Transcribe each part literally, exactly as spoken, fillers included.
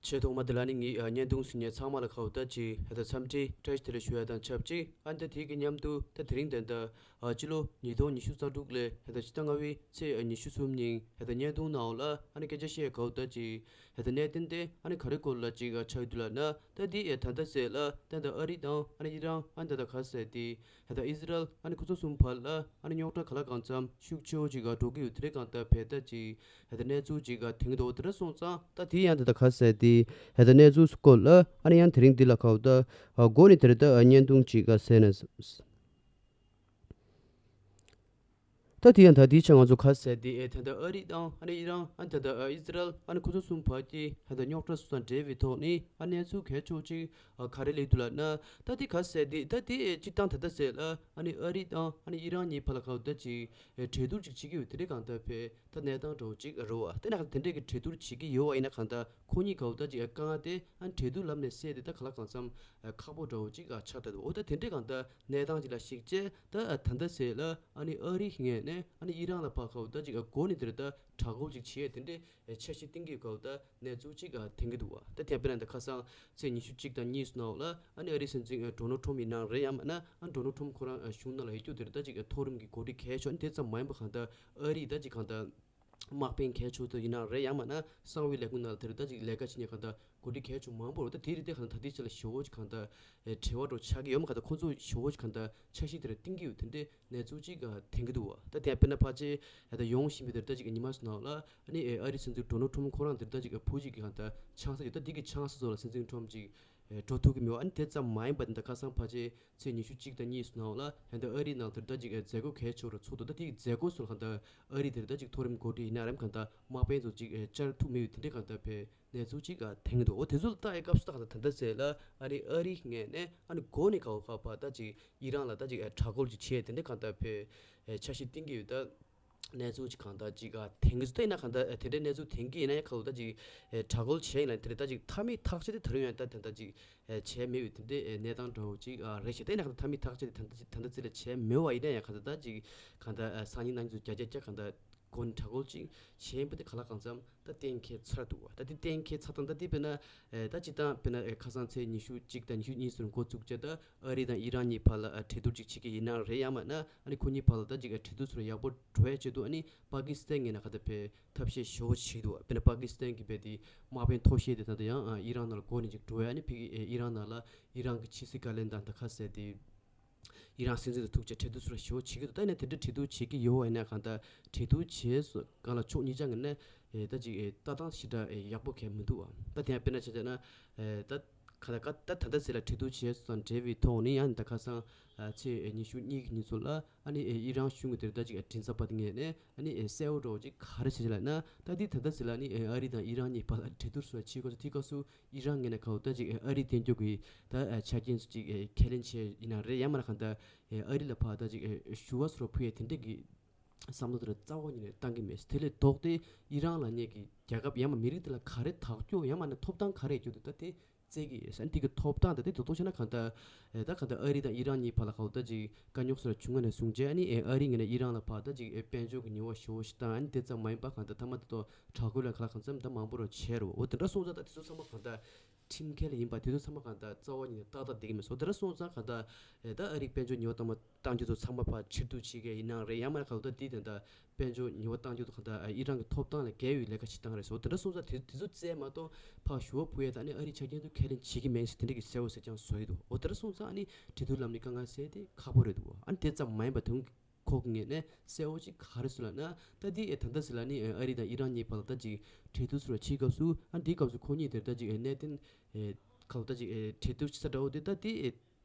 ཆེས་ཐོག་མ་དེ་ལ་ནི་ངས་ཨ་བརྙན་ཐུང་གཟིགས་མཁན་ཚང་མ་ལ་ཁ་བོ་ད་ཅིག་ཧ་ད་འཚམས་འདྲི་བཀྲ་ཤིས་བདེ་ལེགས་ཞུ་ཡ་དང་ཆབས་ཅིག་ཨ་ནི་ད་དེ་གི་མཉམ་དུ་ད་དེ་རིང་ད་ད་ཨ་སྤྱི་ལོ་ཉིས་སྟོང་ཉི་ཤུ་རྩ་དྲུག་ལོའི་ཧ་ད་ཕྱི་ཟླ་ལྔ་པའི་ཚེས་ཉི་ཤུ་གསུམ་ཉིན་ཧ་ད་བརྙན་ཐུང་ནང་ལ་ཨ་ནི་སྐད་ཆ་བཤད་ཁ་བོ་ད་ཅིག་ཧ་ད་གནད་དོན་དེ་ཨ་ནི་ག་རེ་སྐོར་ལ་ཅིག་ཨ་ཆགས་ཡོད་འདུག་ལབ་ན། ད་དེ་ཨ་ད་ད་ཟེར་ལ་ད་ད་ཨ་རི་དང་ཨ་ནི་ཨི་རན་ཨ་ནི་ད་ད་ག་ཟེར་དེ། ཧེ་ད་ཨི་ཟི་རལ་ཨ་ནི་ཁོ་ཚོ་གསུམ་བར་ལ་ཨ་ནི་རྙོག་དྲ་ག་ལ་གང་འཚམ་ཤུགས་ཆེ་བོ་ཅིག་ག་འགྲོ་གི་ཡོད། དེ་རེད་གང་ལྟར་བས་ད་ཅིག་ཧེ་ད་གནས་ཚུལ་ཅིག་ག་དེང་གི་འདུག་དེ་འདྲ་སོང་ཙང་ད་དེ་ཡང་དེ་ད་ག་ཟེར་དེ་ཧེ་ད་གནས་ཚུལ་སྐོར་ལ་ཨ་ནི་ཡང་དེ་རིང་འདི་ལ་ཁ་བོ་ད་ཨ་མགོ་ནས་དེ་རེད་ད་ཨ་བརྙན་ཐུང་ཅིག་ག་ཟེར་ན། ད་དེ་ཡང་ད་དེའི་ཆ་ང་ཚོ་ག་ཟེར་དེ་ཨེ་ད་ད་ཨ་རི་དང་ཨ་ནི་ཨི་རན་ཨ་ནི་ད་ད་ཨ་ཨི་ཟི་རལ་ཨ་ནི་ཁོ་ཚོ་གསུམ་བར་གྱི་ཧེ་ད་རྙོག་དྲ་སོང་ཙང་འབྲེལ་བའི་ཐོག་ནས་ཨ་གནས་ཚུལ་གལ་ཆེ་བོ་ཅིག་ཨ་ག་རེ་སླེབས་འདུག་ལབ་ན། ད་དེ་ག་ཟེར་དེ་ད་དེ་སྤྱིར་བཏང་ད་ལྟ་ཟེར་ལ་ཨ་ནི་ཨ་རི་དང་ཨ་ནི་ཨི་རན་གཉིས་བར་ལ་ག་བ་ད་ཅིག་ཨེ་གྲོས་བསྡུར་ཅིག་བྱེད་ཀྱི་ཡོད། དེ་འདྲའི་གང་ལྟར་བས་ད་གནས་སྟངས་འདྲ་བོ་ཅིག་རེད་བ། དེ་ན་ག་དེ་འདྲའི་གི་གྲོས་བསྡུར་བྱེད་ཀྱི་ཡོད་བ་ཡིན་ན་གང་ལྟར་ཁོ་གཉིས་ག་བ་ད་ཅིག་ཨེ་དཀའ་ངལ་དེ་ཨ་ནི་གྲོས་བསྡུར་ལམ་ནས་སེལ་ཏེ་ད་ག་ལ་གང་འཚམ་ཨེ་ཁག་པོ་འདྲ་བོ་ཅིག་ཨ་ཆགས་བསྡད་འདུག་འོ་ད་དེ་འདྲའི་གང་ལྟར་གནས་སྟངས་ཅིག་ལ་གཞིགས་བྱས་ད་ཨ་ད་ལྟ་ཟེར་ལ་ཨ་ནི་ཨ་རི་ངོས་ནས་ཨ་ནི་ཨི་རན་ལ་ཕར་ག་བ་ད་ཅིག་ཨེ་འགོ་ནས་དེ་རེད་ད་དྲག་རྒོལ་ཅིག་བྱེད་ཡས་དེ་འདྲའི་ཨེ་འཆར་གཞི་བཏིང་གི་ཡོད་ག་བ་ད། གནས་ཚུལ་གཅིག་ཨ་ཐོན་གྱི་འདུག་བ། ད་དེ་དཔེར་ན་ད་ཁ་སང་ཚེས་ཉི་ཤུ་གཅིག་དང་གཉིས་སུ་ནང་ལ་ཨ་ནི་ཨ་རིའི་སྲིད་འཛིན་ཨ་ཌོ་ནལ་ཊམ་ཡིན་ནའང་རེད་ཡང་མིན་ན་ཨ་ཌོ་ནལ་ཊམ་ཁོ་རང་ཨ་གཞུང་ནང་ལ་ཡོད་རྒྱུ་དེ་རེད་ད་ཅིག་ཨ་མཐོ་རིམ་གྱི་འགོ་ཁྲིད་གལ་ཆེ་ཨ་ནི་དེ་ཙམ་མ་ཡིན་པ་གང་ལྟར་ཨ་རིའི་ད་ཅིག་གང་ལྟར་དམག་དཔོན་གལ་ཆེ་དེ་ཡིན་ནའང་རེད་ཡང་མིན་ན་གསང་བའི་ལས་ཁུངས་ནང་ལ་དེ་རེད་ད་ཅིག་ལས་ཀ་བྱེད་མཁན་གང་ལྟར་འགོ་ཁྲིད་གལ་ཆེ་མང་པོ་རེད། ད་དེ་རེད་དེ་གང་ལྟར་ད་དེ་ཕྱི་ལ་ཞེ་བོ་ཅིག་གང་ལྟར་ཨེ་འབྲེལ་བ་འདྲ་བོ་ཆགས་ཀྱི་ཡོད་མ་གང་ལྟར་ཁོ་ཚོ་ཞེ་བོ་ཅིག་གང་ལྟར་འཆར་གཞི་དེ་རེད་བཏིང་གི་ཡོད་དེ་འདྲའི་གནས་ཚུལ་ཅིག་ཨ་ཐོན་གྱི་འདུག་བ། ད་དེ་དཔེར་ན་ཕལ་ཆེར་ད་ཡོང་བཞིན་པའི་དེར་ད་ཅིག་ཉི་མ་སུ་ནང་ལ་ཨ་ནི་ཨ་རིའི་སྲིད་འཛིན་ཌོ་ནལ་ཊམ་ཁོ་རང་དེར་ད་ཅིག་བུ་གཅིག་གི་གང་ལྟར་ཆང་ས་ཡོད། ད་འདི་གི་ཆང་ས་ཚོ་ལ་སྲིད་འཛིན་ཊམ་ཅིག་འགྲོ་ཐུབ་ཀྱི་མེད་པ། ཨ་ནི་དེ་ཙམ་མ་ཡིན་པ་འདི་ད་ཁ་སང་ཕལ་ཆེར་ཚེས་ཉི་ཤུ་གཅིག་དང་གཉིས་སུ་ནང་ལ་ཧན་ད་ཨ་རིའི་ནང་དེར་ད་ཅིག་མཛད་སྒོ་གལ་ཆེ་བོ་ཚོགས་འདུག་ད་དེ་གི་མཛད་སྒོ་སུ་ལ་གང་ལྟར་ཨ་རི་དེར་ད་ཅིག་མཐོ་རིམ་འགོ་ཁྲིད་ཡིན་ན་རེམ་གང་ལྟར་དམག་དཔོན་ཚོ་ཅིག་བཅར་ཐུབ་མེད་པའི་དེ་འདྲའི་གང་ལྟར་བས། གནས་ཚུལ་ཅིག་ཨ་ཐོན་གྱི་འདུག་འོ་དེ་ཚོ་ལ་ལྟ་ཡའི་སྐབས་སུ་ད་ག་ད་ད་ལྟ་ཟེར་ལ་ཨ་ནི་ཨ་རིའི་ངོས་ནས་ཨ་ནི་འགོ་ནས་ག་བ་ག་བ་ད་ཅིག་ཨི་རན་ལ་ད་ཅིག་ཨ་དྲག་རྒོལ་ཅིག་བྱས་དེ་འདྲའི་གང་ལྟར་བས་ཨ་འཆར་གཞི་བཏིང་གི་ཡོད། ད་གནས་ཚུལ་ཅིག་གང་ལྟར་ཅིག་ཨ་ཐོན་གྱི་འདུག་ད་ཡིན་ན་གང་ལྟར་ཨ་དེ་འདྲའི་གནས་ཚུལ་ཐོན་གྱི་ཡིན་ན་ཡང་ག་བ་ད་ཅིག་ཨ་དྲག་རྒོལ་བྱས་ཡིན་ན་དེ་འདྲ་ད་ཅིག་མཐའ་མའི་ཐག་གཅོད་དེ་ད་རུང་ཡང་ད་ད་ད་ཅིག་ཨ་བྱས་མེད་པའི་དེ་འདྲའི་ཨ་གནས་སྟངས་འདྲ་བོ་ཅིག་ཨ་རེད་ཤག་ད་ཡིན་ན་གང་ལྟར་མཐའ་མའི་ཐག་གཅོད་དེ་ད་ད་ད་ད་ད་ཅིག་ལ་བྱས་མེད་པ་ཡིན་ན་ཡང་གང་ལྟར་ད་ཅིག་གང་ལྟར་ཨ་སང་ཉིན་གནངས་ཉིན་ཚོ་བརྒྱ་ཆ་བརྒྱ་གང་ལྟར། སྒོ་ནས་དྲག་རྒོལ་ཅིག་བྱས་པ་དེ་ག་ལ་གང་འཚམ་ད་གཏན་འཁེལ་ཚར་འདུག་བ། ད་དེ་གཏན་འཁེལ་ཚར་དང་ད་དེ་དཔེར་ན་ཨེ་ད་སྤྱིར་བཏང་དཔེར་ན་ཨེ་ཁ་སང་ཚེས་ཉི་ཤུ་གཅིག་དང་ཉི་ཤུ་གཉིས་ཚོར་འགོ་བཙུགས་བྱས་ད་ཨ་རི་དང་ཨི་རན་གཉིས་བར་ལ་ཨ་གྲོས་བསྡུར་ཅིག་བྱེད་ཀྱི་ཡིན་ན་རེད་ཡང་མིན་ན་ཨ་ནི་ཁོ་གཉིས་བར་ལ་ད་ཅིག་ཨ་གྲོས་བསྡུར་ཚོར་ཡག་པོ་འགྲོ་ཡ་ཆེད་དུ་ཨ་ནི་པ་ཀི་སི་ཐན་ངོས་ནས་ག་ད་ཕེ་ཐབས་ཤེས་ཞེ་པོ་བྱེད་ཀྱི་འདུག་བ། དཔེར་ན་པ་ཀི་སི་ཐན་གྱི་བས་དེ་དམག་དཔོན་མཐོ་ཤོས་དེ་ད་ད་ཡང་ཨ་ཨི་རན་ནང་ལ་འགོ་ནས་ཅིག་འགྲོ་ཡ་ཨ་ནི་ཕ་གི་ཨེ་ཨི་རན་ནང་ལ་ཨི་རན་གྱི་ཕྱི་སྲིད་བཀའ་བློན་དང་ད་ཁ་གསལ་དེ། ཨི་རན་སྲིད་འཛིན་དང་ཐུག་བྱས་གྲོས་བསྡུར་སོགས་ཞེ་པོ་བྱེད་ཀྱི་འདུག་ད་ནས་དེ་འདྲ་གྲོས་བསྡུར་བྱེད་ཀྱི་ཡོད་པ་ཡིན་ན་གང་ལྟར་གྲོས་བསྡུར་བྱས་སོ་གང་ལ་ཕྱོགས་གཉིས་ཆ་ངོས་ནས་ཨེ་ད་ཅིག་ཨེ་ལྟ་སྟངས་ཞེ་དྲག་ཨེ་ཡག་པོ་གང་མི་འདུག་བ། ད་དེ་ཡང་དཔེར་ན་ཆ་བཞག་ན་ཨེ་ད་ག་ད་ག་ད་ད་ལྟ་ཟེར་ལ་གྲོས་བསྡུར་བྱས་སོ་དང་འབྲེལ་བའི་ཐོག་ནས་ཡང་ད་ཁ་སང་ཨ་ཚེས་ཨེ་ཉི་ཤུ་གཉིས་ཀྱི་ཉིན་ཚོ་ལ་ཨ་ནི་ཨེ་ཨི་རན་གཞུང་གི་དེར་ད་ཅིག་ཨེ་མགྲིན་ཚབ་པ་དེ་ངོས་ནས་ཨ་ནི་ཨེ་གསལ་བོ་འདྲ་བོ་ཅིག་ག་རེ་བྱས་ལབ་ན་ད་དེ་ད་ལྟ་ཟེར་ལ་ཨ་ནི་ཨེ་ཨ་རི་དང་ཨི་རན་གཉིས་བར་ལ་གྲོས་བསྡུར་སོགས་བྱེད་དགོས་སོ་དེའི་སྐབས་སུ། ཨི་རན་ངོས་ནས་ག་བ་ད་ཅིག་ཨ་རི་བསྟན་རྒྱུ་གི་ད་ཨ་ཆ་རྐྱེན་ཚོ་ཅིག་ཨ་ཁས་ལེན་བྱས་ཡིན་ན་རེད་ཡང་མིན་ན་གང་ལྟར་ཨ་ཨ་རི་ལ་ཕར་ད་ཅིག་ཨ་ཞུ་བ་སོགས་ཕུལ་ཡས་དེ་འདྲས་ཀྱི་བསམ་བློ་དེ་རྩ་བ་ཉིད་ནས་བཏང་གི་མེད། དེ་ལས་ལྡོག་སྟེ་ཨི་རན་ལབ་མཁན་གྱི་རྒྱལ་ཁབ་ཡང་མིན་མི་རིགས་དེ་ལ་ག་རེ་ཐག་གཅོད་ཡང་མིན་ན་ཐོབ་ཐང་ག་རེ་ཡོད་རྒྱུ་འདུག་ད་དེ་བཙལ་གི་ཡོད་ཟེར། ཨ་ནི་དེ་གི་ཐོབ་ཐང་དང་དེ་དོ་དོ་བྱས་ན་གང་ལྟར་ཨ་ད་གང་ལྟར་ཨ་རི་དང་ཨི་རན་གཉིས་བར་ལ་ག་བ་ད་ཅིག་དཀའ་རྙོག་སོགས་བྱུང་བ་ནས་བཟུང་རྗེས་ཨ་ནི་ཨ་རི་ངོས་ནས་ཨི་རན་ལ་ཕར་ད་ཅིག་ཨ་དཔལ་འབྱོར་གྱི་ཉེས་པ་ཞེ་པོ་ཞིག་བཏང་། ཨ་ནི་དེ་ཙམ་མ་ཡིན་པ་གང་ལྟར་མཐའ་མ་དེ་ཐོག་དྲག་རྒོལ་ལ་ག་ལ་གང་འཚམ་ད་མང་པོ་རུ་བྱས་རུ་འོ་དེ་འདྲ་སོང་ཙང་ད་དེ་ཚོ་ཚང་མ་གང་ལྟར། ཁྲིམས་འགལ་ཡིན་པ་དེ་ཚོ་ཚང་མ་གང་ལྟར་རྩ་བ་ཉིད་ནས་ཏག་ཏག་བསྡད་ཀྱི་མེད་སོང་། དེ་འདྲ་སོང་ཙང་གང་ལྟར་ཨེ་ད་ཨ་རིའི་དཔལ་འབྱོར་ཉེས་པ་གཏོང་མ་གཏང་རྒྱུ་ཚོ་ཚང་མ་ཕར་ཕྱིར་བསྡུ་བྱེད་མཁན་ཡིན་ནའང་རེད་ཡང་མིན་ན་གང་ལྟར་དེ་དེ་འདྲ་དཔལ་འབྱོར་ཉེས་པ་གཏང་རྒྱུ་ཚོ་གང་ལྟར་ཨེ་ཨི་རན་གྱི་ཐོབ་ཐང་ལ་འགལ་བའི་ལས་ཀ་ཞིག་བཏང་རེད་སོང་། དེ་འདྲ་སོང་ཙང་དེ་དེ་ཚོ་བཙལ་མ་གཏོགས་ཕར་ཞུ་བ་ཕུལ་ཡས་དང་ཨ་ནི་ཨ་རིའི་ཆ་རྐྱེན་ཚོ་ཁས་ལེན་བྱེད་ཀྱི་མེད་ཟེར་དེ་འདྲ་གི་གསལ་བོ་གསལ་རྐྱང་བཟོ་ཡི་འདུག་འོ་དེ་འདྲ་སོང་ཙང་ཨ་ནི་གྲོས་བསྡུར་ལམ་ནས་དཀའ་ངལ་སེལ་དེ་ཁག་པོ་རེད་འདུག་ཨ་ནི་དེ་ཙམ་མ་ཡིན་པ་དེ་ཁོ་གི་ངོས་ནས་གསལ་བོ་ཅིག་ག་རེ་ཟེར་ལབ་ན། ད་དེ་ཨེ་ད་ལྟ་ཟེར་ལབ་ནི་ཨེ་ཨ་རི་དང་ཨི་རན་གཉིས་བར་ལ་ད་ཅིག་གྲོས་བསྡུར་ཟེར་བ་བྱེད་སྐབས་སུ་ཨ་འདིའི་སྐབས་སུ་ཁོ་གཉིས་དེར་ད་ཅིག་ཨེ་གནད་དོན་ཨེ་ག་ལ་ད་ཅིག་ཨེ་གྲོས་བསྡུར་བྱེད་ས་འདྲ་བོ་དེ་ད་དེ་ཨེ་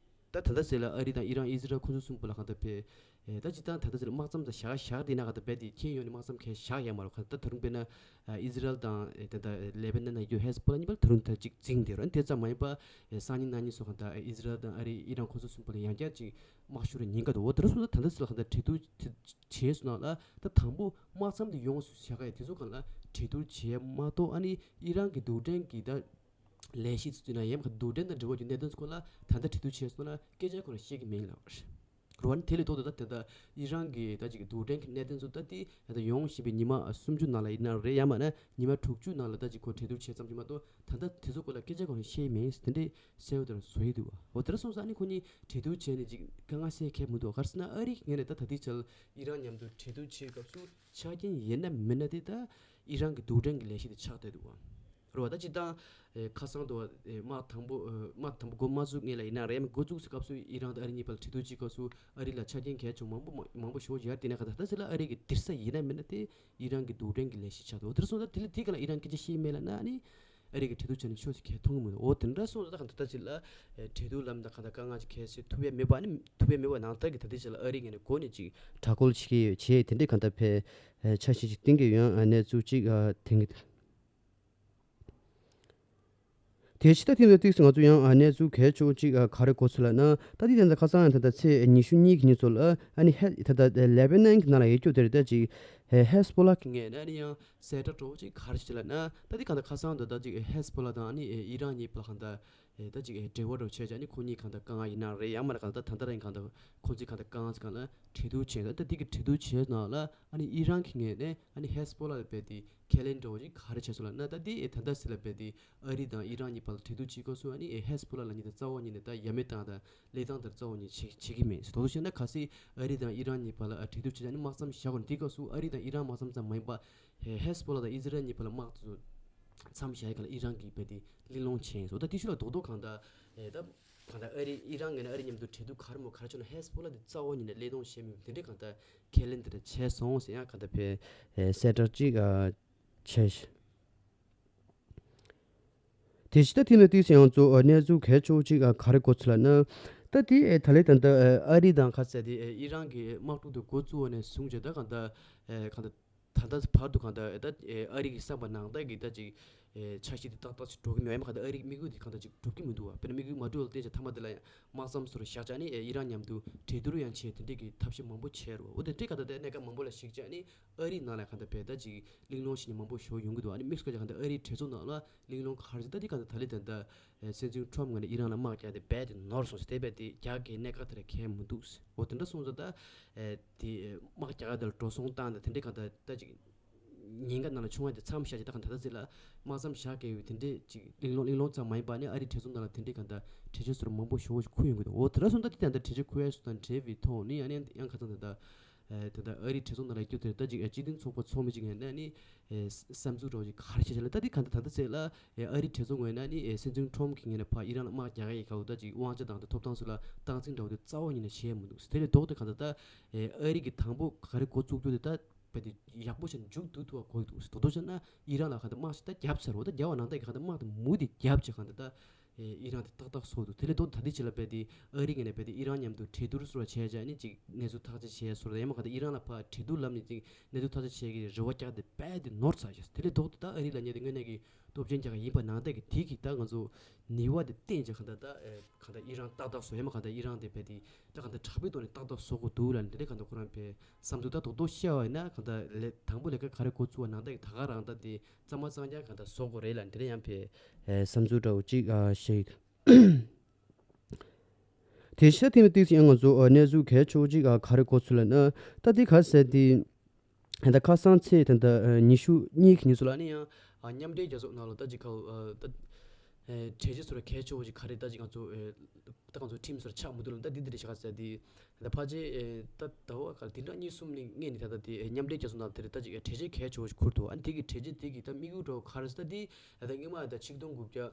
ད་ད་ལྟ་ཟེར་ལ་ཨ་རི་དང་ཨི་རན་ཨི་ཟི་རལ་ཁོ་ཚོ་གསུམ་པོ་ལ་གང་ལྟར་བས་ཨེ་ད་ཅིག་ད་ད་ལྟ་ཟེར་ལ་དམག་མཚམས་ད་བཞག་བཞག་དེ་ན་གང་ལྟར་བས་དེ་ཁྱེད་ཡོང་ནས་དམག་མཚམས་ཁས་བཞག་ཡ་མ་རོ། གང་ལྟར་ད་ད་རུང་དཔེར་ན་ཨེ་ཨི་ཟི་རལ་དང་ཨེ་ད་ད་ལེ་བྷ་ནན་ན་ཡོད་ཧེ་ཟི་བྷོ་ལ་གཉིས་པོ་ད་རུང་ད་ཅིག་འཛིང་དེ་རོ། ཨ་ནི་དེ་ཙམ་མ་ཡིན་པ་ཨེ་སང་ཉིན་གནངས་ཉིན་སོགས་གང་ལྟར་ཨེ་ཨི་ཟི་རལ་དང་ཨ་རི་ཨི་རན་ཁོ་ཚོ་གསུམ་པོ་ལ་ཡང་བསྐྱར་ཅིག་དམག་ཤོར་རེ་ཉེན་ཁ་འདུག་འོ་དེ་འདྲ་སོང་ཙང་ད་ལྟ་ཟེར་ལ་གང་ལྟར་གྲོས་བསྡུར་བྱས་སོང་ན་ལ་ད་དང་པོ་དམག་མཚམས་དེ་ཡོངས་སུ་བཞག་ཡ་དེ་ཚོ་སྒང་ལ་གྲོས་བསྡུར་བྱས་མ་གཏོགས་ཨ་ནི་ཨི་རན་གྱི་རྡུལ་ཕྲན་གྱི་ད་ལས་གཞི་ཚོ་ཡིན་ན་ཡང་རྡུལ་ཕྲན་དང་འབྲེལ་བ་ཡོད་གནད་དོན་ཚོ་སྐོར་ལ་ད་ལྟ་གྲོས་བསྡུར་བྱས་སོང་ན་སྐད་ཆ་ཁོ་རང་བཤད་ཀྱི་མིན་ལབ་པ་རེད། འགྲོ་བ་ནི་དེ་ལས་ལྡོག་སྟེ། ད་དེ་འདྲ་ཨི་རན་གྱི་ད་ཅིག་རྡུལ་ཕྲན་གྱི་གནད་དོན་ཚོ་ད་དེ་ད་ཡོང་བཞིན་པའི་ཉི་མ་སུམ་ཅུ་ནང་ལ་ཡིན་ན་རེད། ཡང་མིན་ན་ཉི་མ་དྲུག་ཅུ་ནང་ལ་ད་ཅིག་ཁོ་གྲོས་བསྡུར་བྱས་ཙམ་ཞིག་མ་གཏོགས། ད་ལྟ་དེ་ཚོ་སྐོར་ལ་སྐད་ཆ་གང་ཡང་བཤད་མེད། དེ་འདྲའི་གསལ་པོ་དེ་འདྲ་བཟོ་ཡི་འདུག་འོ་དེ་འདྲ་སོང་ཙང་ནི་ཁོ་གཉིས་གྲོས་བསྡུར་བྱས་ནས་ཅིག་དཀའ་ངལ་སེལ་མཁན་མི་འདུག་ག་རེ་ཟེར་ན་ཨ་རིའི་ངོས་ནས་ད་ད་ལྟའི་ཆར་ཨི་རན་མཉམ་དུ་གྲོས་བསྡུར་བྱེད་སྐབས་སུ་ཆ་རྐྱེན་ཡིན་ན་མིན་ན་དེ་ད་ཨི་རན་གྱི་རྡུལ་ཕྲན་གྱི་ལས་གཞི་དེ་ཆགས་བསྡད་འདུག་རེད་བ། ད་སྤྱིར་བཏང་ཨེ་ཁ་སང་དུ་ཨེ་དམག་དང་པོ་ཨེ་དམག་དང་པོ་འགོ་མ་བཙུགས་སྔོན་ལ་ཡིན་ན་རེད། འགོ་བཙུགས་སའི་སྐབས་སུ་ཨི་རན་དང་ཨ་རི་གཉིས་བར་ལ་གྲོས་བསྡུར་བྱེད་སྐབས་སུ་ཨ་རི་ལ་ཆ་རྐྱེན་གལ་ཆེ་མང་པོ་མང་པོ་ཞེ་པོ་ཡོད་དེ་ནས་ག་ད་ད་ཟེར་ལ་ཨ་རི་གི་དེར་ས་ཡིན་ན་མིན་ན་དེ་ཨི་རན་གྱི་རྡུལ་ཕྲན་གྱི་ལས་གཞི་ཆགས་འདུག་འོ་དེར་སོང་ཙང་དེ་ལ་དེ་ག་ལ་ཨི་རན་སྐད་ཆ་བཤད་མེད་ལབ་ན་ཨ་ནི་ཨ་རི་གི་གྲོས་བསྡུར་བྱས་ནས་ཆོག་ཟེར་ཁས་མཐོང་གི་མི་འདུག་འོ་དེ་འདྲ་སོང་ཙང་ད་ག་ད་ད་ཟེར་ལ་ཨེ་གྲོས་བསྡུར་ལམ་དང་ག་ད་དཀའ་ངལ་ཅིག་ཁྱད་བསད་ཐུབ་ཡ་མེད་པ་ཨ་ནི་ཐུབ་ཡ་མེད་པ་ནང་ལྟར་གྱི་ད་ལྟའི་ཆ་ལ་ཨ་རི་ངོས་ནས་འགོ་ནས་ཅིག་དྲག་རྒོལ་བྱེད་ཀྱི་ཡོད་བྱས་དེ་འདྲའི་ག་ད་ཕའི་ཨེ་འཆར་གཞི་ཅིག་བཏིང་གི་ཡོད་ཨ་གནས་ཚུལ་ཅིག་ཨ་དེང་གི་དེ་ཕྱི་ད་ཐེངས་འདི་ཏིག་ང་ཚོ་ཡང་ཨ་གནས་ཚུལ་གལ་ཆེ་བོ་གཅིག་ཨ་ག་རེ་གོ་ཚུལ་ལབ་ན། ད་ལྟའི་ད་ལྟ་ཁ་སང་ད་ལྟ་ཚེས་ཉི་ཤུ་གཉིས་ཀྱི་ཉིན་ཚོ་ལ་ཨ་ནི་ཧེ་ད་ལྟ་ལེ་བྷ་ནན་གྱི་ནང་ལ་ཡོད་རྒྱུ་དེ་རེད། ད་ཅིག་ཧེ་ཧེ་སི་བྷོ་ལ་གི་ངོས་ནས་ཨ་ནི་ཡང་གསལ་བསྒྲགས་འདྲ་བོ་ཅིག་ག་རེ་བྱས་ལབ་ན། ད་ལྟའི་ག་ད་ཁ་སང་ད་ལྟ་ཅིག་ཧེ་སི་བྷོ་ལ་དང་ཨ་ནི་ཨི་རན་གཉིས་བར་ལ་ག་ད་ད་ཅིག་འབྲེལ་བ་འདྲ་བོ་བྱས་ཀྱང་ཨ་ནི་ཁོ་གཉིས་ག་ད་དཀའ་ངལ་ཡིན་ན་རེད། ཡང་མིན་ན་ག་ད་ད་ལྟ་རང་ག་ད་ཁོ་ཚོས་ག་ད་དཀའ་ངལ་ཅིག་ག་ལ་གྲོས་བསྡུར་བྱས། ད་ལྟ་འདི་གི་གྲོས་བསྡུར་བྱས་ནང་ལ་ཨ་ནི་ཨི་རན་གྱི་ངོས་ནས་ཨ་ནི་ཧེ་སི་བྷོ་ལ་ལ་རྦད་དེ་ཁས་ལེན་འདྲ་བོ་ཅིག་ག་རེ་བྱས་སོང་ལབ་ན། ད་དེ་ཨེ་ད་ལྟ་ཟེར་ལབ་པས་དེ་ཨ་རི་དང་ཨི་རན་གཉིས་བར་ལ་གྲོས་བསྡུར་བྱེད་སྐབས་སུ་ཨ་ནི་ཨེ་ཧེ་སི་བྷོ་ལ་ལ་ཉིད་དེ་རྩ་བ་ཉིད་ནས་ད་ཡ་མེད་བཏང་དང་ལས་སྟངས་དེར་རྩ་བ་ཉིད་བྱེད་བྱེད་ཀྱི་མེད། དོ་དོ་བྱས་ན་གལ་སྲིད་ཨ་རི་དང་ཨི་རན་གཉིས་བར་ལ་ཨ་གྲོས་བསྡུར་བྱེད་ན་ཨ་ནི་དམག་མཚམས་བཞག་དགོས་ན། དེའི་སྐབས་སུ་ཨ་རི་དང་ཨི་རན་དམག་མཚམས་ཙམ་མ་ཡིན་པ་ཧེ་ཧེ་སི་བྷོ་ལ་དང་ཨི་ཟི་རལ་གཉིས་བར་ལ་དམག་དེ་ཚོ་མཚམས་བཞག་ཡ་ག་ལ་ཨི་རན་གྱིས་རྦད་དེ་གླེང་སློང་བྱས་སོང་། ད་དེ་ཕྱི་ལ་རྡོག་རྡོག་གང་ལྟར་ཨེ་ད་གང་ལྟར་ཨ་རི་ཨི་རན་ངོས་ནས་ཨ་རི་མཉམ་དུ་གྲོས་བསྡུར་ག་རེ་མོ་ག་རེ་བྱུང་ན་ཧེ་སི་བྷོ་ལ་དེ་རྩ་བ་ཉིད་ནས་གླེང་སློང་བྱས་མེད་པ་དེ་འདྲའི་གང་ལྟར་ཁས་ལེན་དེ་འདྲ་བྱས་སོང་ཟེར་ཡང་ག་ད་ཕའི་ཨེ་གསལ་བསྒྲགས་ཅིག་ཨ་བྱས། དེ་ཕྱི་ད་ཐེངས་འདི་ཏིག་ཙམ་ང་ཚོ་ཨ་གནས་ཚུལ་གལ་ཆེ་བོ་ཅིག་ཨ་ག་རེ་གོ་ཚུལ་ལབ་ན། ད་དེ་ཨེ་ད་ལན་ད་ལྟ་ཨ་ཨ་རི་དང་ག་ཚད་དེ་ཨེ་ཨི་རན་གྱི་དམག་འཁྲུག་དེ་འགོ་བཙུགས་པ་ནས་བཟུང་བྱས་ད་གང་ལྟར་ཨེ་གང་ལྟར་ད་ལྟ་བར་དུ་གང་ལྟར་ཨེ་ད་ཨེ་ཨ་རི་གི་བསམ་པ་ནང་ལྟར་གྱི་ད་ཅིག་ཨེ་འཆར་གཞི་དེ་ཏག་ཏག་ཅིག་འགྲོ་གི་མེད་པ་ཡིན་ན། གང་ལྟར་ཨ་རི་གི་དམིགས་ཡུལ་དེ་གང་ལྟར་ཅིག་འགྲུབ་ཀྱི་མི་འདུག་བ། དཔེར་ན་དམིགས་ཡུལ་མ་འགྲུབ་ལ་བརྟེན་བྱས་མཐའ་མ་དེ་ལ་ཡང་དམག་མཚམས་སུ་རུ་བཞག་བྱས་ནས་ཨེ་ཨི་རན་མཉམ་དུ་གྲོས་བསྡུར་ཡང་བྱས་དེ་འདྲས་ཀྱི་ཐབས་ཤེས་མང་པོ་བྱས་རུ། འོ་དེ་འདྲས་གང་ལྟར་དེ་གནད་འགག་མང་པོ་ལ་གཞིགས་བྱས་ནས་ཨ་རིའི་ནང་ལ་གང་ལྟར་བས་ད་ཅིག་གླེང་སློང་བྱེད་མཁན་མང་པོ་ཞིག་ཡོང་གི་འདུག་ཨ་ནི་དམིགས་སུ་བཀར་ཅིག་གང་ལྟར་ཨ་རིའི་གྲོས་ཚོགས་ནང་ལ་གླེང་སློང་ག་རེ་ཟེར། ད་འདི་གང་ལྟར་ད་ལན་ད་ལྟ་སྲིད་འཛིན་ཁྲོམ་ངོས་ནས་ཨི་རན་ལ་དམག་རྒྱག་དེ་རྦད་དེ་ནོར་སོང་ཟེར། དེ་རྦད་དེ་རྒྱག་དགོས་གནད་འགག་དེ་ར་གང་ཡང་མི་འདུག་འོ་དེ་འདྲ་སོང་ཙང་ད་དེ་དམག་རྒྱག་ག་དེ་ལ་འགྲོ་སོང་བཏང་དང་དེ་འདྲས་གང་ལྟར་ད་ཅིག་ཉེན་ཁ་ནང་ལ་ཆུང་བ་དེ་མཚམས་བཞག་ཅིག་ད་གང་ལྟར་ད་ཟེར་ལ་དམག་མཚམས་བཞག་དགོས་ཡོད། དེ་འདྲས་ཅིག་གླེང་སློང་གླེང་སློང་ཙམ་མ་ཡིན་པ་ནི་ཨ་རིའི་གྲོས་ཚོགས་ནང་ལ་དེ་འདྲས་གང་ལྟར་གྲོས་ཆོད་ཟུར་མང་པོ་ཞེ་པོ་ཞིག་འཁུར་ཡོང་གི་འདུག་འོ་དེ་འདྲ་སོང་ད་དེ་ད་ལྟ་གྲོས་ཆོད་འཁུར་ཡ་སུ་དང་འབྲེལ་བའི་ཐོག་ནི་ཨ་ནི་ཡང་ཁ་སང་ད་ལྟ་ཨེ་ད་ལྟ་ཨ་རིའི་གྲོས་ཚོགས་ནང་ལ་སྐྱོད་དེ་ད་ཅིག་ཨེ་སྤྱི་མཐུན་ཚོགས་པ་ཚོགས་མི་ཅིག་ངོས་ནས་ནི་ཨེ་བསམ་ཚུལ་འདྲ་བོ་ཅིག་ག་རེ་བྱས་བྱས་ལ། ད་འདི་ག་འདི་ད་ལྟ་ཚེ་ལ་ཨེ་ཨ་རིའི་གྲོས་ཚོགས་ངོས་ནས་ནི་ཨེ་སྲིད་འཛིན་ཁྲོམ་གྱི་ངོས་ནས་ཕར་ཨི་རན་ལ་དམག་རྒྱག་ཡ་ཡི་ག་འོ་ད་ཅིག་དབང་ཆ་དང་ད་ཐོབ་ཐང་སོགས་ལ་སྟངས་འཛིན་འདྲ་བོ་དེ་རྩ་བ་ཉིད་ནས་བྱས་མི་འདུག་དེ་ལས་ལྡོག་སྟེ་ག་འདི་ད་ཨེ་ཨ་རི་གི་དང་པོ་ག་རེ་འགོ་བཙུགས་རྒྱུ་དེ་ད་བས་དེ་ཡག་པོ་བྱས་ནས་མཇུག་བསྡུ་ཐུབ་པ་དགོས་འདུག་དོ་དོ་བྱས་ན་ཨི་རན་ལ་ག་འདི་དམག་ཞིག་ད་བརྒྱབ་ཚར་འོ་ད་རྒྱབ་པ་ནང་ད་གི་ག་འདི་དམག་དེ་མུ་དེ་བརྒྱབ་བྱས་ག་འདི་ད། ཨེ་ཨི་རན་དེ་ཏག་ཏག་སོགས་འདུག་དེ་ལས་ལྡོག་ད་ལྟའི་ཆ་ལ་རྦད་དེ་ཨ་རི་ངོས་ནས་རྦད་དེ་ཨི་རན་མཉམ་དུ་གྲོས་བསྡུར་སོགས་བྱས་བྱས་ནས་ཅིག་གནས་ཚུལ་ཐག་གཅོད་བྱས་སོགས་དང་ཡང་མིན་གང་ལྟར་ཨི་རན་ལ་ཕར་གྲོས་བསྡུར་ལམ་ནས་ཅིག་གནས་ཚུལ་ཐག་གཅོད་བྱེད་ཀྱི་རེ་བ་རྒྱག་དེ་རྦད་དེ་ནོར་ཚར་ཡོད། དེ་ལས་ལྡོག་ཏུ་ད་ཨ་རི་ལབ་མཁན་དེ་དངོས་གནས་ཀྱི་སྟོབས་ཆེན་རྒྱལ་ཁབ་ཡིན་པ་ནང་བཞིན་གྱི་དེ་གི་ད་ང་ཚོ་ནུས་པ་དེ་བརྟེན་བྱས་གང་ལྟར་ད་ཨེ་གང་ལྟར་ཨི་རན་ཏག་ཏག་བཟོ་ཡང་མིན་གང་ལྟར་ཨི་རན་དེ་རྦད་དེ་ད་གང་ལྟར་དྲག་པོའི་ཐོག་ནས་ཏག་ཏག་བཟོ་དགོས་འདུག་ལབ་ནས་དེ་འདྲ་གང་ལྟར་ཁོ་རང་ཕར་བསམ་ཚུལ་ད་རྡོག་རྡོག་བཤད་པ་ཡིན་ན་གང་ལྟར་ལས་དང་པོ་ལས་ཀ་ག་རེ་འགོ་བཙུགས་པ་ནང་བཞིན་གྱི་ད་ག་རང་ད་དེ། གཙང་མ་གཙང་རྐྱང་གང་ལྟར་བཟོ་དགོས་རེད་ལབ་དེ་འདྲ་ཡང་ཕར་ཨེ་བསམ་ཚུལ་འདྲ་བོ་ཅིག་ཨ་བཤད་ཡོད། དེ་ཤ་དེ་ནི་ཏིག་ཙམ་ཡང་ང་ཚོ་ཨ་གནས་ཚུལ་གལ་ཆེ་བོ་ཅིག་ཨ་ག་རེ་གོ་ཚུལ་ལབ་ན། ད་དེ་ག་ཟེར་དེ་ད་ཁ་སང་ཚེས་ད་ལྟ་ཨ་ཉི་ཤུ་གཉིས་ཀྱི་ཉིན་ཚོ་ལ་ནི་ཡང་ཨ་མཉམ་འབྲེལ་རྒྱལ་ཚོགས་ནང་ལ་ད་ཅིག་ག་ཨ་ད་ཨེ་གྲོས་ཆོད་ཚོ་ལ་གལ་ཆེ་བོ་ཅིག་ག་རེ་ད་ཅིག་ང་ཚོ་ཨེ་ད་ང་ཚོ་ཁྲིམས་སོགས་ཆགས་མི་འདུག་ལབ། ད་འདི་འདི་རེད་ཤག་ཟེར་དེ། ད་ཕལ་ཆེར་ཨེ་ད་ཟླ་བ་ག་དེ་འདྲ་གཉིས་གསུམ་ནས་སྔོན་ནས་ད་ལྟ་དེ་ཨེ་མཉམ་འབྲེལ་རྒྱལ་ཚོགས་ནང་དེ་རེད་ད་ཅིག་ཨེ་གྲོས་ཆོད་གལ་ཆེ་བོ་ཞིག་ཁུར་འདུག་ཨ་ནི་དེ་གི་གྲོས་ཆོད་དེ་གི་ད་དམིགས་ཡུལ་འདྲ་བོ་ག་རེ་ཟེར་ད་དེ་ད་ལྟ་སྔོན་མ་ད་ཆིག་སྟོང་དགུ་བརྒྱ་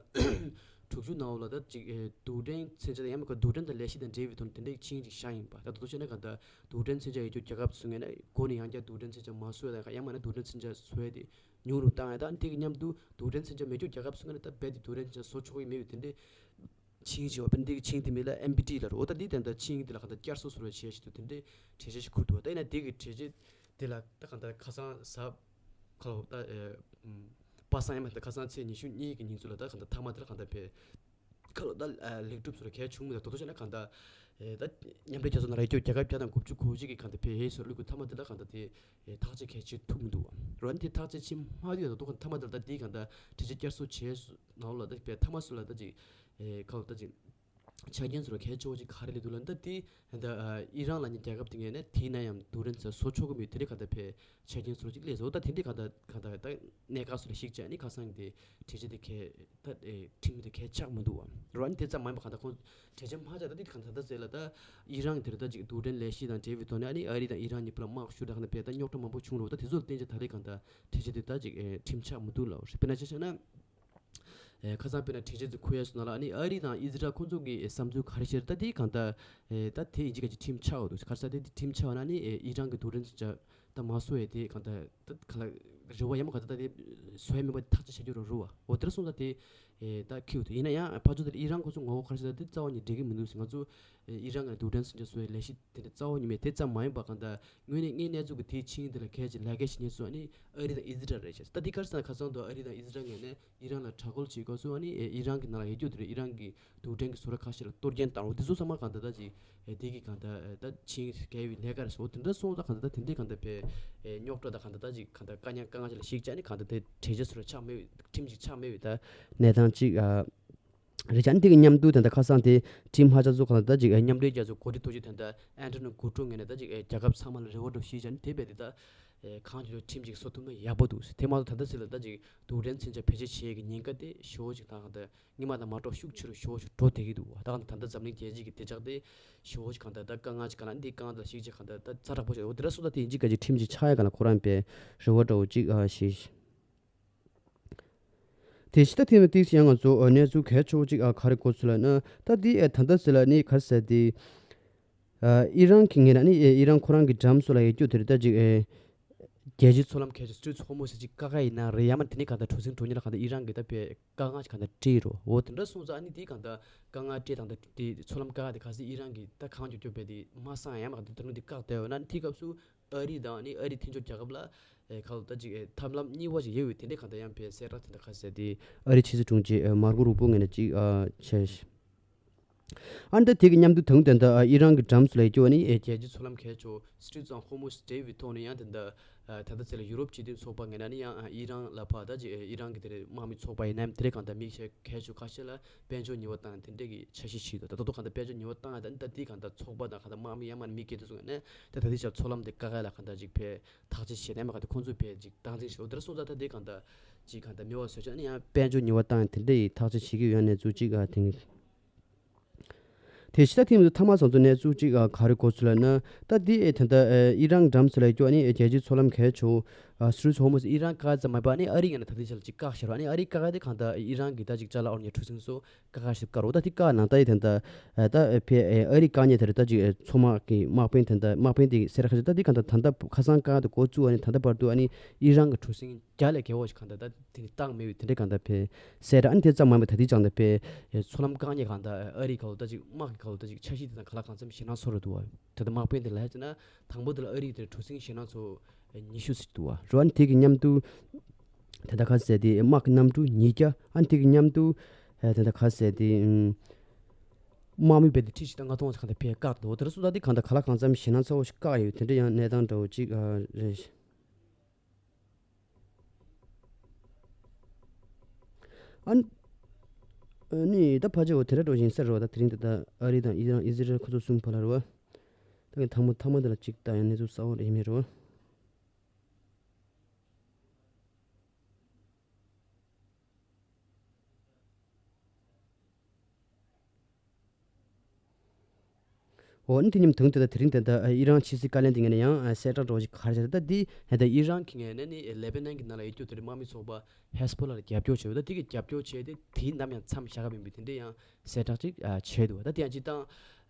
དྲུག་ཅུ་ནང་ལ་ད་ཅིག་ཨེ་རྡུལ་ཕྲན་མཚོན་ཆ་དང་ཡང་མིན་ག་རྡུལ་ཕྲན་དང་ལས་གཞི་དང་འབྲེལ་བའི་ཐོག་ནས་དེ་འདྲའི་ཆིངས་ཅིག་བཞག་ཡིན་པ། ད་དུང་བཤད་ན་ག་ད་རྡུལ་ཕྲན་མཚོན་ཆ་ཡོད་རྒྱུ་རྒྱལ་ཁབ་ཚོ་ངོས་ནས་འགོ་ནས་ཡང་བསྐྱར་རྡུལ་ཕྲན་མཚོན་ཆ་མ་བཟོ་ཡ་དང་ཡང་མིན་ན་རྡུལ་ཕྲན་མཚོན་ཆ་བཟོ་ཡ་དེ་ཉུང་རུ་བཏང་ཡ་དང་དེ་གི་མཉམ་དུ་རྡུལ་ཕྲན་མཚོན་ཆ་མེད་རྒྱུ་རྒྱལ་ཁབ་ཚོ་ངོས་ནས་ད་རྦད་དེ་རྡུལ་ཕྲན་མཚོན་ཆ་བཟོ་ཆོག་གི་མེད་པའི་དེ་འདྲའི་ཆིངས་ཤིག་ཡོད་པ། འདི་གི་ཆིངས་དེ་མིང་ལ་ཨེན་པི་ཊི་ལབ་རེད། འོ་ད་འདི་དེ་འདྲ་ཆིངས་དེ་ལ་ག་ད་བསྐྱར་གསོ་སོགས་བྱས་བྱས་ཏེ་དེ་འདྲའི་གྲོས་ཆོད་ཞིག་ཁུར་འདུག་ད་ཡིན་ན་འདི་གི་གྲོས་ཆོད་དེ་ལ་ད་ག་ད་ཁ་སང་གཟའ་ཁ་ལོ་ད་ཨེ་ཨམ་པ་སངས་ཡང་མ་ད་ཁ་སང་ཚེས་ཉི་ཤུ་གཉིས་ཀྱི་ཉིན་ཚོ་ལ་ད་ག་ད་མཐའ་མ་དེ་ལ་ག་ད་ཕར་ཁ་ལོ་ད་ཨ་ལེགས་གྲུབ་སོགས་ལ་གལ་བྱུང་མི་འདུག་དོ་དོ་བྱས་ན་ག་ད་ཨེ་ད་མཉམ་འབྲེལ་རྒྱལ་ཚོགས་ནང་ལ་ཡོད་རྒྱུ་རྒྱལ་ཁབ་བརྒྱ་དང་དགུ་བཅུ་གོ་གཅིག་གི་ག་ད་ཕར་ཧེ་སོགས་བླུག་གི་མཐའ་མ་དེ་ལ་ག་ད་དེ་ཨེ་ཐག་གཅོད་གལ་ཆེ་ཐུབ་མི་འདུག་བ། རོ་ཨ་ནི་དེ་ཐག་གཅོད་ཆེ་མ་འདུག་ད་དོ་ག་མཐའ་མ་དེ་ལ་ད་དེ་ག་ད་གྲོས་ཆོད་བསྐྱར་གསོ་བྱས་སོ་ནང་ལ་ད་ཕར་མཐའ་མ་སུ་ལ་ད་ཅིག་ཨེ་ཁ་ལོ་ད་ཅིག་ ཆ་རྐྱེན་ཚོ་ལ་གལ་ཆེ་བོ་ཅིག་ག་རེ་སླེབས་འདུག་ལབ་ན། ད་དེ་ད་ཨ་ཨི་རན་ལབ་མཁན་རྒྱལ་ཁབ་དེ་ངོས་ནས་དེའི་ནང་ཡང་རྡུལ་ཕྲན་ཚོ་བཟོ་ཆོག་གི་མེད། དེ་འདྲའི་གང་ལྟར་ཕའི་ཆ་རྐྱེན་ཚོ་ཅིག་སླེབས་སོང་། ད་དེ་འདྲའི་གང་ལྟར་གང་ལྟར་ད་གནད་འགག་སོགས་ལ་གཞིགས་བྱས་ནས་ཁ་སང་གི་དེ་གྲོས་འཆར་དེ་གལ་ད་ཨེ་ཁྲིམས་དེ་གལ་ཆགས་མི་འདུག་བ། རོ་ཨ་ནི་དེ་ཙམ་མ་ཡིན་པ་གང་ལྟར་ཁོང་གྲོས་འཆར་མ་ཆགས། ད་དེ་གང་ལྟར་ད་ཟེར་ལ་ད་ཨི་རན་གྱི་དེ་རེད། ད་ཅིག་རྡུལ་ཕྲན་ལས་གཞི་དང་འབྲེལ་བའི་ཐོག་ནས་ཨ་ནི་ཨ་རི་དང་ཨི་རན་གཉིས་བར་ལ་དམག་ཤུགས་དྲག་ནས་ཕའི་ད་རྙོག་དྲ་མང་པོ་བྱུང་རོ། ད་དེ་ཚོ་ལ་བརྟེན་བྱས་ད་རེས་གང་ལྟར་གྲོས་འཆར་དེ་ད་ཅིག་ཨེ་ཁྲིམས་ཆགས་མི་འདུག་ལབ་རེད། དཔེར་ན་ཆ་བཞག་ན། ཨེ་ཁ་སང་དཔེར་ན་གྲོས་འཆར་ཚོ་ཁུར་ཡ་སོང་ན་ལ་ཨ་ནི་ཨ་རི་དང་ཨི་ཟི་རལ་ཁོང་ཚོ་གི་བསམ་ཚུལ་ག་རེ་བཤད་རེད། ད་དེ་གང་ལྟར་ཨེ་ད་དེ་ཡིན་གཅིག་ག་གཅིག་ཁྲིམས་ཆགས་འོ་འདུག་ག་རེ་ཟེར་དེ་དེ་ཁྲིམས་ཆགས་ན་ནི་ཨེ་ཨི་རན་གི་རྡུལ་ཕྲན་ཚོ་ད་མ་བཟོ་ཡ་དེ་གང་ལྟར་ད་ག་ལ་རེ་བ་ཡ་མ་གང་ལྟར་ད་དེ་བཟོ་ཡ་མེད་པ་ཐག་གཅོད་བྱ་རྒྱུ་རུ་རུ་བ་འོ་དེར་སོང་ད་དེ་ཨེ་ད་ཁེའུ་དེ་ཡིན་ན་ཡང་ཕར་ཚུར་དེ་ཨི་རན་ཁོང་ཚོ་ངོ་བོ་ག་རེ་ཟེར་ད་དེ་རྩ་བ་ནས་འགྲིག་གི་མི་འདུག་ཟེར། ང་ཚོ་ཨེ་ཨི་རན་གི་རྡུལ་ཕྲན་ཚོ་བཟོ་ཡ་ལས་གཞི་དེ་འདྲ་རྩ་བ་ཉིད་མེད། དེ་ཙམ་མ་ཡིན་པ་གང་ལྟར་དངོས་གནས་དངོས་གནས་ཚུལ་གྱི་དེའི་ཆིངས་ཡིག་དེ་ལ་གལ་ཆེ་ལས་ཀ་བྱེད་མཁན་ཚོ་ཨ་ནི་ཨ་རི་དང་ཨི་ཟི་རལ་རེད་ཤག་ད་དེ་ག་རེ་ཟེར་ན་ཁ་སང་དུ་ཨ་རི་དང་ཨི་ཟི་རལ་ངོས་ནས་ཨི་རན་ལ་དྲག་རྒོལ་བྱེད་སྐབས་སུ་ཨ་ནི་ཨི་རན་གྱི་ནང་ལ་ཡོད་རྒྱུ་དེ་རེད། ཨི་རན་གྱི་རྡུལ་ཕྲན་གྱི་བཟོ་གྲྭ་ཁ་ཤས་ལ་གཏོར་སྐྱོན་བཏང་རོགས་དེ་ཚོ་ཚང་མ་གང་ལྟར་ད་ཅིག་དེ་གི་གང་ལྟར་ད་ཆིངས་འགལ་བའི་ལས་ཀ་རེད་ཟེར། འོ་དེ་འདྲ་སོང་ཙང་གང་ལྟར་ད་དེ་འདྲའི་གང་ལྟར་བའི་རྙོག་དྲ་དང་གང་ལྟར་ད་ཅིག་གང་ལྟར་དཀའ་ངལ་དཀའ་ངལ་ཅིག་ལ་གཞིགས་བྱས་ནས་གང་ལྟར་དེ་གྲོས་འཆར་ཚོ་ལ་ཆགས་མེད་པའི་ཁྲིམས་ཅིག་ཆགས་མེད་པའི་ད་གནས་སྟངས་ཅིག་ཨ། རེད་ཅང་དེ་གི་མཉམ་དུ་ད་ལྟ་ཁ་སང་དེ་ཁྲིམས་ཧ་ཅང་ཚོ་གང་ལ་ད་ཅིག་མཉམ་འབྲེལ་རྒྱལ་ཚོགས་འགོ་ཁྲིད་ཐུགས་རྗེ་ད་ལྟ་ཨན་ཏོ་ནི་གུ་ཏྲོ་ངོས་ནས་ད་ཅིག་རྒྱལ་ཁབ་ཚང་མ་ལ་རེ་བ་འདྲ་བོ་ཞུས་བྱས་ནས་དེ་བས་དེ་ད་གང་བྱུང་ཁྲིམས་ཅིག་བཟོ་ཐུབ་ན་ཡག་པོ་འདུག་དེ་མ་གཏོགས་ད་ལྟ་ཚེ་ལ་ད་ཅིག་རྡུལ་ཕྲན་མཚོན་ཆ་བེད་སྤྱོད་བྱེད་ཀྱི་ཉེན་ཁ་དེ་ཞེ་པོ་ཅིག་ད་གང་ལྟར་ཉི་མ་དང་མ་འགྲོ་ཤུགས་ཆེ་རུ་ཞེ་པོ་ཅིག་འགྲོ་བསྡད་ཀྱི་འདུག་ད་གང་ལྟར་ད་ལྟ་འཛམ་གླིང་རྒྱལ་སྤྱི་གི་བདེ་འཇགས་དེ་ཞེ་པོ་ཅིག་གང་ལྟར་ད་དཀའ་ངལ་ཅིག་གང་ལ་འདི་དཀའ་ངལ་དང་ཞིག་ཅིག་གང་ལྟར་ད་ཛ་དྲག་པོ་ཞིག་འོ་དེ་འདྲ་སོང་ད་དེ་ཡིན་གཅིག་ག་ཅིག་ཁྲིམས་ཅིག་ཆགས་ཡ་ག་ལ་ཁོ་རང་པའི་རེ་བ་འདྲ་བོ་ཅིག་ཨ་ཞེས། དེ་ཕྱི་ད་ཐེངས་ལ་ཏིག་ཡང་ང་ཚོ་གནས་ཚུལ་གལ་ཆེ་བོ་ཅིག་ག་རེ་གོ་ཚུལ་ལ་ན་ད་དེ་ད་ལྟ་ཟེར་ལ་ནི་ག་རེ་ཟེར་དེ། ཨི་རན་གྱི་ངོས་ནས་ནི་ཨི་རན་ཁོ་རང་གི་འགྲམ་སོ་ལ་ཡོད་རྒྱུ་དེ་རེད་ད་ཅིག་རྒྱལ་སྤྱིའི་མཚོ་ལམ་གལ་ཆེ་སི་ཊི་རི་ཊི་ཧོར་མུ་ཟི་ཅིག་བཀག་ཡ་ཡིན་ན་རེད་ཡ་མ་དེ་ནི་གང་ལྟར་གྲུ་གཟིངས་འགྲོ་མཁན་ལ་གང་ལྟར་ཨི་རན་གྱི་ད་པའི་དཀའ་ངལ་ཅིག་གང་ལྟར་སྤྲད་རོ། འོ་དེ་འདྲ་སོང་ཙང་ཨ་ནི་དེ་གང་ལྟར་དཀའ་ངལ་སྤྲད་དང་ད་དེ་མཚོ་ལམ་བཀག་ཡ་དེ་ག་སི་ཨི་རན་གྱི་ད་གང་མགྱོགས་མགྱོགས་པའི་དེ་མ་སང་ཡ་མ་གང་ལྟར་ད་ནི་དེ་བཀག་བསྡད་ཡོད་ན་ནི་དེ་སྐབས་སུ། ཨ་རི་དང་ནི་ཨ་རི་མཐུན་ཕྱོགས་རྒྱལ་ཁབ་ལ་ཨེ་ཁ་ལོ་ད་ཅིག་ཨེ་ཐབས་ལམ་གཉིས་པ་ཞིག་ཡོད་པའི་དེ་འདྲའི་གང་ལྟར་ཡང་ཕའི་གསལ་བསྒྲགས་དེ་འདྲ་ཁ་གསལ་ཏེ་ཨ་རི་ཕྱི་སྲིད་དྲུང་ཆེ་ཨེ་མར་ཀོ་རུ་པོ་ངོས་ནས་ཅིག་ཨ་བྱས། ཨ་ནི་ད་དེ་གི་མཉམ་དུ་དང་དེ་འདྲ་ཨ་ཨི་རན་གྱི་འགྲམ་སུ་ལ་ཡོད་རྒྱུ་བ་ནི་ཨེ་རྒྱལ་སྤྱིའི་མཚོ་ལམ་གལ་ཆེ་སི་ཊི་རི་ཊི་ཧོར་མུ་ཟི་འབྲེལ་བའི་ཐོག་ནས་ཡང་དེ་འདྲ་ཨ་ད་ལྟ་ཚེ་ལ་ཡུ་རོབ་སྤྱི་མཐུན་ཚོགས་པ་ངོས་ནས་ནི་ཡང་ཨ་ཨི་རན་ལ་ཕ་ད་ཅིག་ཨེ་ཨི་རན་གྱི་དེ་རེད་དམག་མི་ཚོགས་པ་ཡིན་ནམ་དེ་འདྲའི་གང་ལྟར་མི་ཤེས་གལ་ཆེ་ཁ་ཤས་ལ་དཔལ་འབྱོར་ཉེས་པ་བཏང་དེ་འདྲའི་གི་འཆར་གཞི་ཞིག་འདུག་ད་དོ་གང་ལྟར་དཔལ་འབྱོར་ཉེས་པ་བཏང་ཡ་ད་ནི་ད་དེ་གང་ལྟར་ཚོགས་པ་དང་གང་ལྟར་དམག་མི་ཡང་མ་མི་སྐད་དེ་ཚོ་ནས་ད་ད་ལྟའི་ཆར་མཚོ་ལམ་དེ་བཀག་ཡ་ལ་གང་ལྟར་ཅིག་ཕའི་ཐག་གཅོད་བྱས་ནས་མ་གང་ལྟར་ཁོང་ཚོས་ཕའི་ཅིག་སྟངས་འཛིན་བྱས། འོ་དེ་འདྲ་སོང་ཙང་ད་དེ་གང་ལྟར་ཅིག་གང་ལྟར་མེད་པ་བཟོས་ཆོག་ནི་ཡང་དཔལ་འབྱོར་ཉེས་པ་བཏང་ཡ་དེ་འདྲ་ཡི་ཐག་གཅོད་བྱེད་ཀྱི་ཡོད་ནས་ཚུལ་ཅིག་ཨ་དེང་དེ་ཕྱི་ད་ཐེངས་མཐའ་མ་ཚང་ཚོ་གནས་ཚུལ་ཅིག་ཨ་ག་རེ་གོ་ཚུལ་ལ་ན་ད་དེ་ཨེ་ད་ལྟ་ཨེ་ཨི་རན་འགྲམ་སུ་ལ་ཡོད་རྒྱུ་ཨ་ནི་རྒྱལ་སྤྱིའི་མཚོ་ལམ་གལ་ཆེ་སི་ཊི་རི་ཊི་ཧོར་མུ་ཟི་ཨི་རན་བཀག་ཙམ་མ་ཡིན་པ་ཨ་ནི་ཨ་རི་ངོས་ནས་ད་ལྟའི་ཆར་ལ་ཅིག་བཀག་བཞག་རོགས་ཨ་ནི་ཨ་རི་བཀག་ཡ་དེ་གང་ལྟར་ཨི་རན་གྱི་ད་ཅིག་ཅ་ལག་དབོར་མཁན་གྲུ་གཟིངས་སོགས། ཀ་ཁ་ཞིག་ཀ་རོ་ད་དེ་ཀ་ནང་ད་ཡི་དེ་འདྲ་ད་ཕེ་ཨ་རི་ཀ་ཉེ་དེར་ད་ཅིག་མཚོ་དམག་གི་དམག་དཔོན་དེ་འདྲ་དམག་དཔོན་དེ་སེ་ར་ཁ་ཞིག་ད་དེ་ག་ད་ད་ད་ཁ་སང་ཀ་དེ་འགོ་བཙུགས་ཨ་ནི་ད་ད་བར་དུ་ཨ་ནི་ཨི་རན་གྱི་གྲུ་གཟིངས་བརྒྱ་ལས་བརྒལ་བ་ཞིག་ག་ད་ད་དེ་ནི་བཏང་མེད་པའི་དེ་འདྲ་ག་ད་ཕེ་སེ་ར་ཨ་ནི་དེ་ཙམ་མ་མེད་ད་དེ་ཅང་ད་ཕེ་མཚོ་ལམ་ཀ་ཉེ་ག་ད་ཨ་རི་ག་ལོ་ད་ཅིག་དམག་གི་ག་ལོ་ད་ཅིག་འཆར་གཞི་དེ་དང་ག་ལ་གང་འཚམ་ཞེད་སྣང་ཚོར་ར་འདུག་བ། ད་ད་དམག་དཔོན་དེ་ལ་ཧ་ཅང་ན་དང་པོ་དེ་ལ་ཨ་རི་དེ་གྲུ་གཟིངས་ཞེད་སྣང་ཚོར་ཉི་ཤུ་ཟིག་འདུག་བ། རོ་ཨ་ནི་དེ་གི་མཉམ་དུ། དེ་འདྲ་ཁ་ཟེར་དེ་དམག་གི་གནམ་གྲུ་ཉིས་བརྒྱ་ཨ་ནི་དེ་གི་མཉམ་དུ། དེ་འདྲ་ཁ་ཟེར་དེ། དམག་མི་བས་དེ་ཁྲི་ཆིག་དང་ལྔ་སྟོང་ཙམ་གང་དེ་ཕེ་བཀག་འདུག་དེ་ར་སུ་ད་དེ་གང་དེ་ག་ལ་གང་འཚམ་ཞེད་སྣང་ཚ་བོ་ཞིག་བཀག་ཡོད་དེ་འདྲ་ཡང་གནས་སྟངས་འདྲ་བོ་ཅིག་རེད། ཨ་ནི་ད་ཕ་ཆེ་བོ་དེ་འདྲ་འགྲོ་བཞིན་ས་རེད་བ། ད་དེ་རིང་ད་ལྟ་ཨ་རི་དང་ཨི་རན་ཨི་ཟི་རལ་ཁོ་ཚོ་གསུམ་བར་ལ་རེད་བ། ད་ངས་ཐང་མོ་ཐང་མོ་དེ་ལ་ཅིག་ད་ཡང་གནས་ཚུལ་གསལ་བོ་རེད་མེད་རེད་བ། འོ་ནི་དེ་མཉམ་དུ་དེ་ད་དེ་རིང་དེ་ད་ཨི་རན་ཕྱི་སྲིད་བཀའ་བློན་དེ་ངོས་ནས་ཡང་གསལ་བསྒྲགས་འདྲ་བོ་ཞིག་ག་རེ་བྱས་ད་འདི་ད་ཨི་རན་གྱི་ངོས་ནས་ནི་ལེ་པེ་ནན་གྱི་ནང་ལ་ཡོད་རྒྱུ་དེ་རིང་དམག་མི་ཚོགས་པ་ཧེ་སི་བྷོ་ལ་ལ་རྒྱབ་སྐྱོར་བྱས་ཡོད། ད་དེ་གི་རྒྱབ་སྐྱོར་བྱས་ཏེ་དེའི་ནམ་ཡང་མཚམས་བཞག་གི་མིན་པའི་དེ་འདྲའི་ཡང་གསལ་བསྒྲགས་ཅིག་བྱས་འདུག་ད་དེ་ཡང་སྤྱིར་བཏང་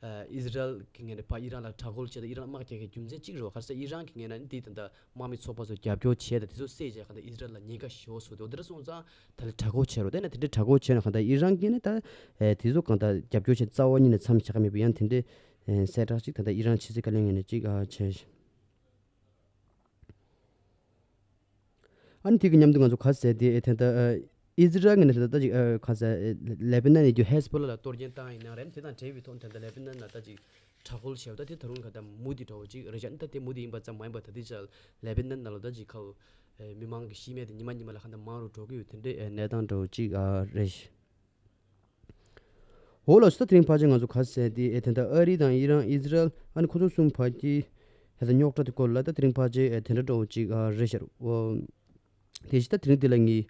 ཨི་ཟི་རལ་གྱི་ངོས་ནས་ཕར་ཨི་རན་ལ་དྲག་རྒོལ་བྱས་ཏེ་ཨི་རན་དམག་རྒྱག་གི་རྒྱུ་མཚན་གཅིག་རེད་བ། ག་རེ་ཟེར་ཨི་རན་གྱི་ངོས་ནས་འདི་ད་ལྟ་དམག་མི་ཚོགས་པ་ཚོ་རྒྱབ་སྐྱོར་བྱས་ཏེ་དེ་ཚོ་བསད་བྱས་གང་ལྟར་ཨི་ཟི་རལ་ལ་ཉེན་ཁ་ཞེ་པོ་བཟོ་འདུག་དེ་འདྲ་སོང་ཙང་ད་ལྟ་དྲག་རྒོལ་བྱས་རོགས། དེ་ནས་དེ་འདྲའི་དྲག་རྒོལ་བྱས་ན་གང་ལྟར་ཨི་རན་གྱིས་ནི་ད་དེ་ཚོ་གང་ལྟར་རྒྱབ་སྐྱོར་བྱས་རྩ་བ་ཉིད་ནས་མཚམས་བཞག་གི་མེད་པའི་ཡང་དེ་འདྲའི་གསལ་བསྒྲགས་ཅིག་ད་ལྟ་ཨི་རན་ཕྱི་སྲིད་བཀའ་བློན་ངོས་ནས་ཅིག་བྱས། ཨ་ནི་དེ་གི་མཉམ་དུ་ང་ཚོ་ག་ཟེར་དེ་ད་ལྟ་ཨི་ཟི་རལ་ངོས་ནས་ད་ལྟ་ཅིག་ག་ཟེར་ལེ་པེ་ནན་ནས་རྒྱུ་ཧེ་སི་བྷོ་ལ་ལ་གཏོར་སྐྱོན་བཏང་ཡིན་ན་རེད། དེ་དང་འབྲེལ་བའི་ཐོག་ནས་ད་ལྟ་ལེ་པེ་ནན་ལ་ད་ཅིག་དྲག་རྒོལ་བྱས་པ་ད་དེ་ད་རུང་ག་ད་མུ་མཐུད་འདྲ་བོ་ཅིག་རེད་ཤག་ཨ་ནི་ད་དེ་མུ་མཐུད་ཡིན་པ་ཙམ་མ་ཡིན་པར་ད་དེ་ཅག་ལེ་པེ་ནན་ནང་ལ་ད་ཅིག་ཁ་མི་མང་གི་ཤི་རྨས་དེ་ཉི་མ་ཉི་མ་ལ་ག་ད་མང་རུ་འགྲོ་གི་ཡོད་དེ་འདྲའི་གནས་སྟངས་འདྲ་བོ་ཅིག་རེད་ཤག་འོ་ལགས་སོ། ད་དེ་རིང་ཕལ་ཆེར་ང་ཚོ་ག་རེ་ཟེར་དེ་ཨེ་ད་ལྟ་ཨ་རི་དང་ཨི་རན་ཨི་ཟི་རལ་ཨ་ནི་ཁོ་ཚོ་གསུམ་བར་གྱི་ཧེ་ད་རྙོག་དྲ་དེ་སྐོར་ལ་ད་དེ་རིང་ཕལ་ཆེར་ཨེ་དེ་འདྲ་འདྲ་བོ་ཅིག་ཨ་རེད་ཤག་འོ། དེ་བཞིན་ད་དེ་རིང་འདི་ལ་ངས་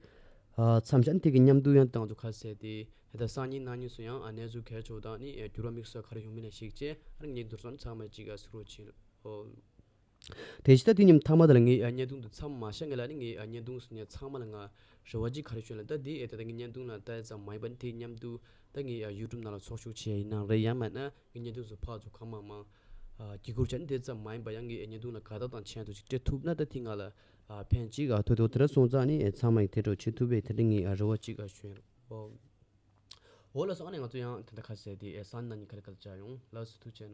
ཨ་མཚམས་བཞག་ནས་དེ་གི་མཉམ་དུ་ཡང་ད་ང་ཚོ་ག་རེ་ཟེར་དེ་ཧེ་ད་སང་ཉིན་གནངས་ཉིན་སུ་ཡང་ཨ་གནས་ཚུལ་གལ་ཆེ་བ་དང་ནི་ཨེ་འགྱུར་བ་དམིགས་བསལ་ག་རེ་ཡོང་མིན་ལ་གཞིགས་བྱས་ཨ་རིང་ངས་འདུག་སེ་ཚང་མ་ཅིག་ཨ་གཟིགས་རོགས་བྱེད། འོ། དེ་བཞིན་ད་དེ་མཉམ་མཐའ་མ་དེ་ལ་ངས་ཨ་བརྙན་ཐུང་འདི་མཚམས་མ་བཞག་ངེས་ལ་ནི་ངས་ཨ་བརྙན་ཐུང་སུ་ནས་ཚང་མ་ལ་ང་རེ་བ་ཅིག་ག་རེ་ཞུ་ལ་ད་འདི་ཨེ་ད་ད་ངས་བརྙན་ཐུང་ལ་ལྟ་ཙམ་མ་ཡིན་པ་ནི་དེ་མཉམ་དུ་ད་ངས་ཨ་ཡུ་ཊུབ་ནང་ལ་ཚོགས་ཞུགས་བྱས་ཡིན་ནའང་རེད། ཡང་མིན་ན་ངས་བརྙན་ཐུང་སུ་ཕར་ཚུར་གང་མང་མང་ཨ་བརྒྱུད་བསྐུར་བྱས་ནི་དེ་ཙམ་མ་ཡིན་པ་ཡང་ངས་ཨ་བརྙན་ཐུང་ལ་དགའ་རྟགས་དང་མཆན་ཐོ་ཅིག་སྤྲད་ཐུབ་ན་ད་དེ་ང་ལ་ཨ་ཕན་ཅིག་ཨ་ཐོགས་དེ་འོ་དེ་འདྲ་སོང་ཙང་ནི་ཨེ་ཚང་མ་ཡིས་དེ་འདྲ་བྱེད་ཐུབ་པའི་དེ་འདྲ་ངས་ཨ་རེ་བ་ཅིག་ཨ་ཞུ་ཡིན། འོ། འོ་ལགས་སོ། ཨ་ནི་ང་ཚོ་ཡང་དེ་འདྲ་ག་རེ་ཟེར་དེ་ཨེ་སང་ཉིན་གནངས་ཉིན་ག་ལེ་ག་ལེ་མཇལ་ཡོང་། ལགས་སོ། ཐུགས་རྗེ་གནང་།